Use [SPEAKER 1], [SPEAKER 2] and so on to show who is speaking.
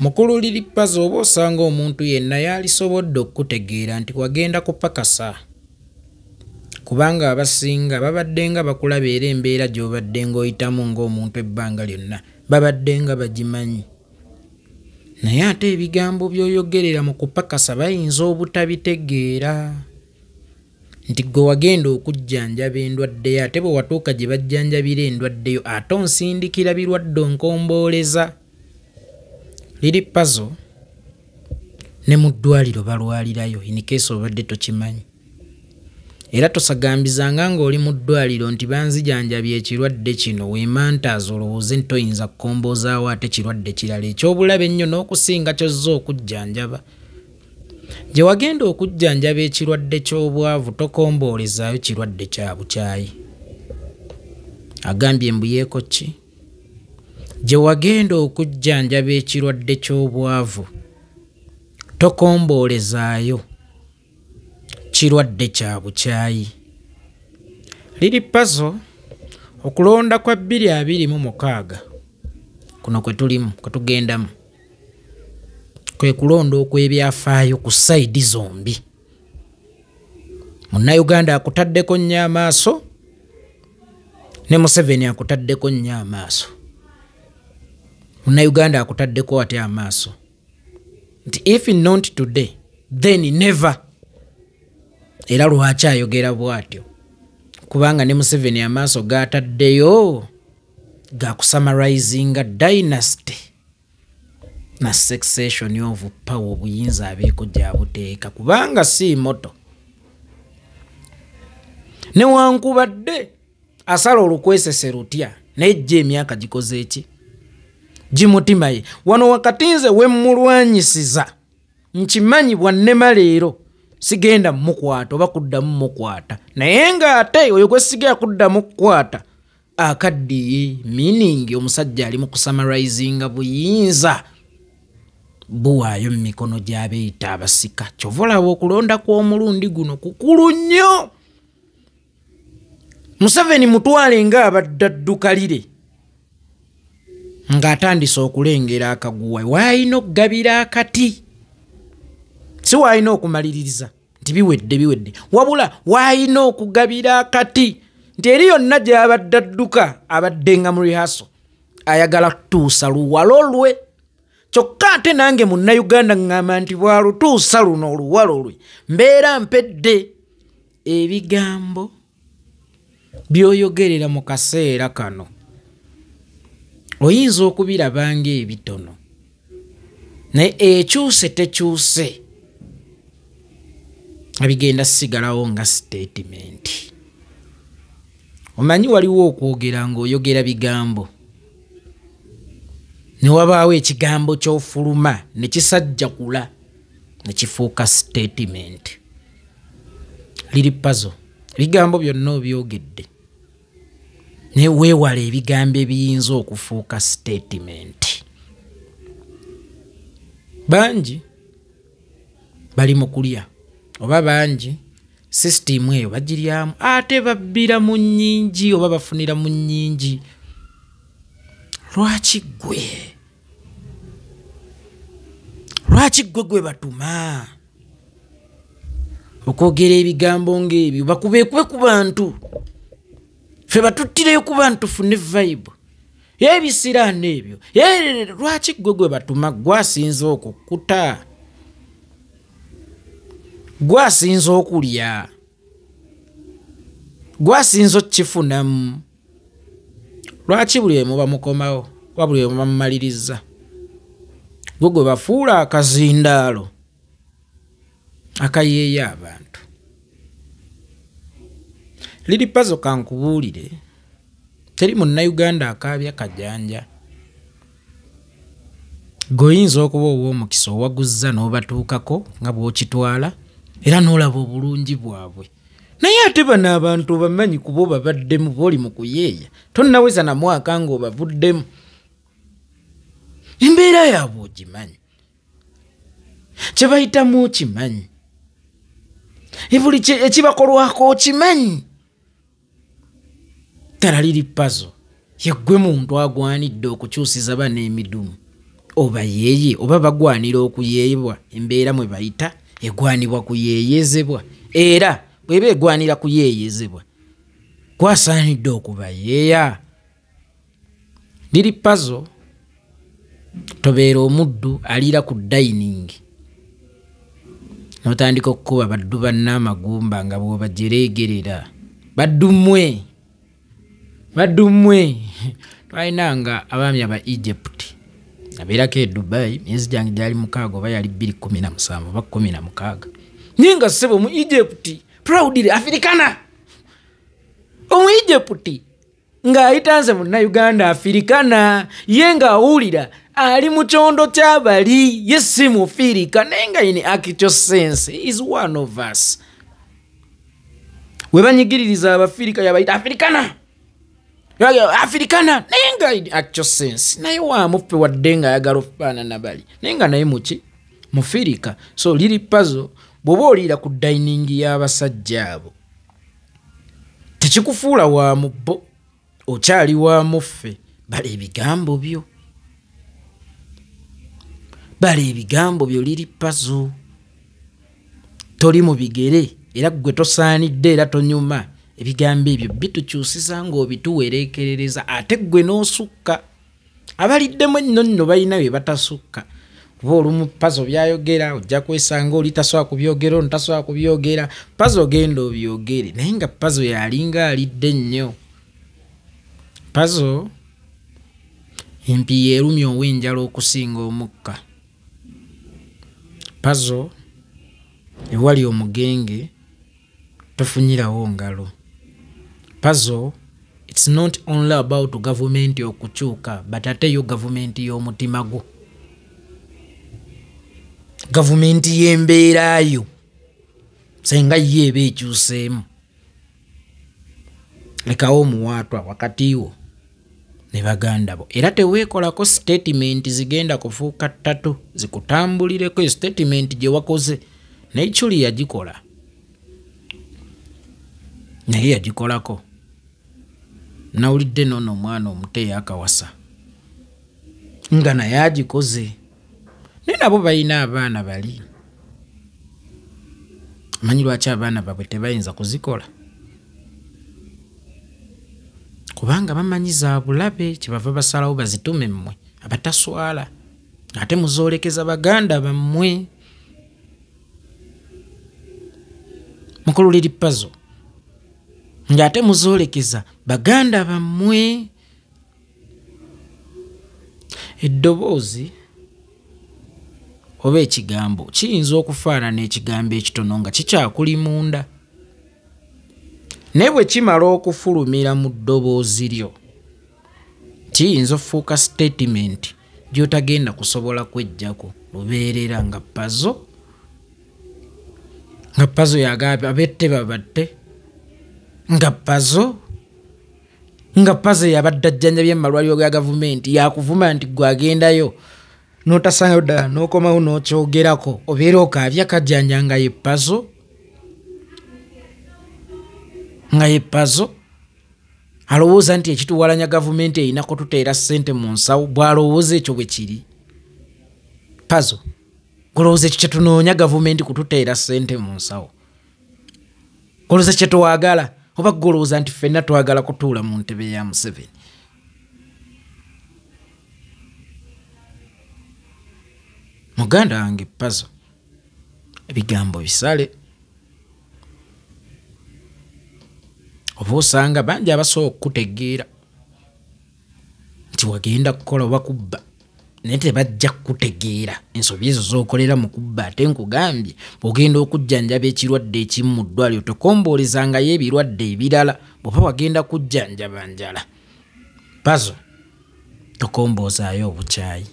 [SPEAKER 1] Mukulu Lil Pazo oba osanga omuntu yenna yalisobodde okukutegeera nti wagenda kupakasa, kubanga abasinga babadde nga bakulaba era embeera gy'obadde ng'oyitamu ng'omuntu ebbanga lyonna babadde nga bagimanyi. Naye ate ebigambo by'oyogerera mu kupakasa bayinza obutabitegeera nti ggwe wagenda okujjanjaba endwadde yo, ate bwe watuuka gye bajjanjabira endwadde yo ate onsindikira birwadde onkombooleza. Lil Pazo ne mu ddwaliro balwalirayo in case obadde tokimanyi. Era tosagambizanga ng'oli mu ddwaliro nti banzijanjabye ekirwadde kino, weemantaaza olowooze nti toyinza kukomboozaawo ate kirwadde kirala eky'obulabe ennyo n'okusinga ky'ozze okujjanjaba. Gye wagenda okujjanjaba ekirwadde ky'obwavu tokomboolezaayo kirwadde kya bukyayi. Agambye mbu yeeko ki? Gye wagenda okujjanjaba ekirwadde ky'obwavu tokomboolezaayo kirwadde kya bukyayi. Lil Pazo okulonda kwa 2026 kuno kwe tulimu, kwe tugendamu, kwe kulonda okw'ebyafaayo ku sayidi zombi. Munnayuganda akutaddeko nnyo amaaso ne Museveni akutaddeko nnyo amaaso. Munnayuganda akutaddeko atya amaaso nti if not today then never. Era lwaki ayogera bw'atyo? Kubanga ne Museveni amaaso g'ataddeyo ga kusummarizinga dynasty na succession of power, obuyinza abeeko gy'abuteeka, kubanga si moto. Newankubadde asala olukwesese lutya, naye jje emyaka gikoze eki? Gimutima ye. Wano wakati nze we mmulwanyisiza, nkimanyi bwannema leero sigenda mmukwata oba kuddamu mmukwata, naye ng'ate oyo gwe sigenda kuddamu kukwata akaddiye, meaning omusajja ali mu kusummarizinga buyinza buwaayo mu mikono gy'abeeyita abasika. Ky'ova olaba okulonda kw'omulundi guno kukulu nnyo. Museveni mutwale ng'abadde addukalire ng'atandise okulengera akaguwa, w'alina okugabira akati, si w'alina okumaliririza nti biwedde biwedde, wabula w'alina okugabira akati nti eri yonna gy'abadde adduka abadde nga mu rehearsal ayagala kutuusa luwalo lwe. Kyokka ate nange munnayuganda ŋŋamba nti bw'alutuusa luno oluwalo lwe mbeera mpedde. Ebigambo by'oyogerera mu kaseera kano oyinza okubiraba ng'ebitono, naye ekyuse tekyuse bigenda sigalawo nga statement. Omanyi waliwo okwogera ng'oyogera bigambo ne wabaawo ekigambo ky'ofuluma ne kisajjakula ne kifuuka statement. Lil Pazo ebigambo byonna obyogedde, naye weewale ebigambo ebiyinza okufuuka statement. Bangi bali mu kulya oba bangi system eyo bagiryamu ate babbira mu nnyingi oba bafunira mu nnyingi. Lwaki ggwe? Lwaki ggwe gwe batuma okwogera ebigambo ng'ebyo? Bakubeekube ku bantu, ffe batuttireyo ku bantu tufune vibe ebisiraano ebyo. Lwaki ggwe gwe batuma? Ggwe asinze okukkuta, ggwe asinze okulya, ggwe asinze okkifunamu. Lwaki buli lwe muba mukomawo oba buli lwe muba mumaliriza ggwe gwe bafuula akazindaalo akayeeya abantu? Lil Pazo kankubuulire, teri munnayuganda akaabya kajanja. Ggwe oyinza okuba ow'omukisa owaguzza n'obatuukako nga bw'okitwala era n'olaba obulungi bwabwe, naye ate bano abantu obamanyi kuba obabaddemu, b'oli mu kuyeeya tonnaweza na mwaka ng'obavuddemu, embeera yaabwe ogimanyi, kye bayitamu okimanyi, buli ekibakolwako okimanyi. Ddala Lil Pazo ye ggwe muntu agwanidde okukyusiza bano emidumu. Obayeeye oba bagwanira okuyeeyebwa? Embeera mwe bayita egwanibwa kuyeeyezebwa, era bw'eba egwanira kuyeeyezebwa gwasaanidde okubayeeya. Lil Pazo, tobeera omuddu aliira ku dining n'otandika okukuba baddu banna amagumba nga bw'obajereegerera. Baddu mmwe, baddu mmwe. Twalinanga abaami aba Egypt, abeerako e Dubai, myezi gyange gyali 6 oba yali 217 oba 16, naye nga ssebo mu Egypt proudly Africana. Omu Egypt ng'ayita nze Munnayuganda Africana, ye ng'awulira ali mu kyondo ky'abali, ye si Mufirika, naye nga in actual sense is one of us. We banyigiririza Abafirika yabayita Africana, Africana, naye nga in actual sense naye wamuffe, wadde ng'ayagala okufaanana bali, naye nga naye muki Mufirika. So Lil Pazo, bw'oba oliira ku dining y'abasajja abo tekikufuula wa mubbo, okyali wa muffe. Bala ebigambo byo, bala ebigambo byo Lil Pazo, toli mu bigere era ggwe tosaanidde era tonyuma. Ebigambo ebyo bitukyusiza ng'obituwereekerereza, ate ggwe n'osukka. Abaliddemu ennyo nno balina bye batasukka, kuba olumu Pazo byayogera ojja kwesanga oli tasobola kubyogera, ono tasobola kubyogera. Pazo genda obyogere, naye nga Pazo yalinga alidde nnyo. Pazo empiiya erumya ow'enjala okusinga omukka. Pazo ewali omugenge tofunyirawo ngalo. Pazo, it's not only about gavumenti okukyuka, but ate yo gavumenti y'omutima gwo, gavumenti y'embeerayo senga ye eba ekyuseemu. Lekawo omuwaatwa wakati wo ne baganda bo, era teweekolako statement zigenda kufuuka ttatu zikutambulireko. Statement gye wakoze naye Chuli yagikola, naye yagikolako. Nawulidde noono omwana omuto eyakawasa nga naye agikoze, naye nabo balina abaana bali. Manyi lwaki abaana baabwe tebayinza kuzikola? Kubanga bamanyi za bulabe, kyebava basalawo bazitume mmwe abataswala, ate muzoolekeza baganda bammwe. Mukulu Lil Pazo, ng'ate muzoolekeza baganda bammwe. Eddoboozi oba ekigambo kiyinza okufaanana ekigambo ekitono nga kikyakuli munda, naye bwe kimala okufulumira mu ddoboozi lyo kiyinza okufuuka statement gy'otagenda kusobola kweggyako lubeerera. Nga Pazo, nga Pazo yagamba abette babatte, nga Pazo, nga Pazo yabadde ajjanjabye mu malwaliro ga gavumenti yakuvuma nti gwe agendayo n'otasangayo ddala n'okomawo n'okyogerako, obeera okaabya kajjanja nga ye Pazo, nga ye Pazo alowooza nti ekituwalanya gavumenti erina kututeera ssente mu nsawo. Bw'alowooza ekyo bwe kiri, Pazo golowooza ekyo kyetunoonya, gavumenti kututeera ssente mu nsawo, golowooza kyetwagala, oba golowooza nti ffenna twagala kutuula mu ntebe ya Museveni? Muganda wange Pazo, ebigambo bisale, oba osanga bangi abasobola okukutegeera nti wagenda kukola oba kubba, naye tebajja kukutegeera ensobi ezo z'okolera mu kubba. Ate nkugambye, bw'ogenda okujjanjaba ekirwadde ekimu mu ddwaliro tokomboolezangayo ebirwadde ebirala. Bw'oba wagenda kujjanjaba njala, Pazo tokomboozaayo obukyayi.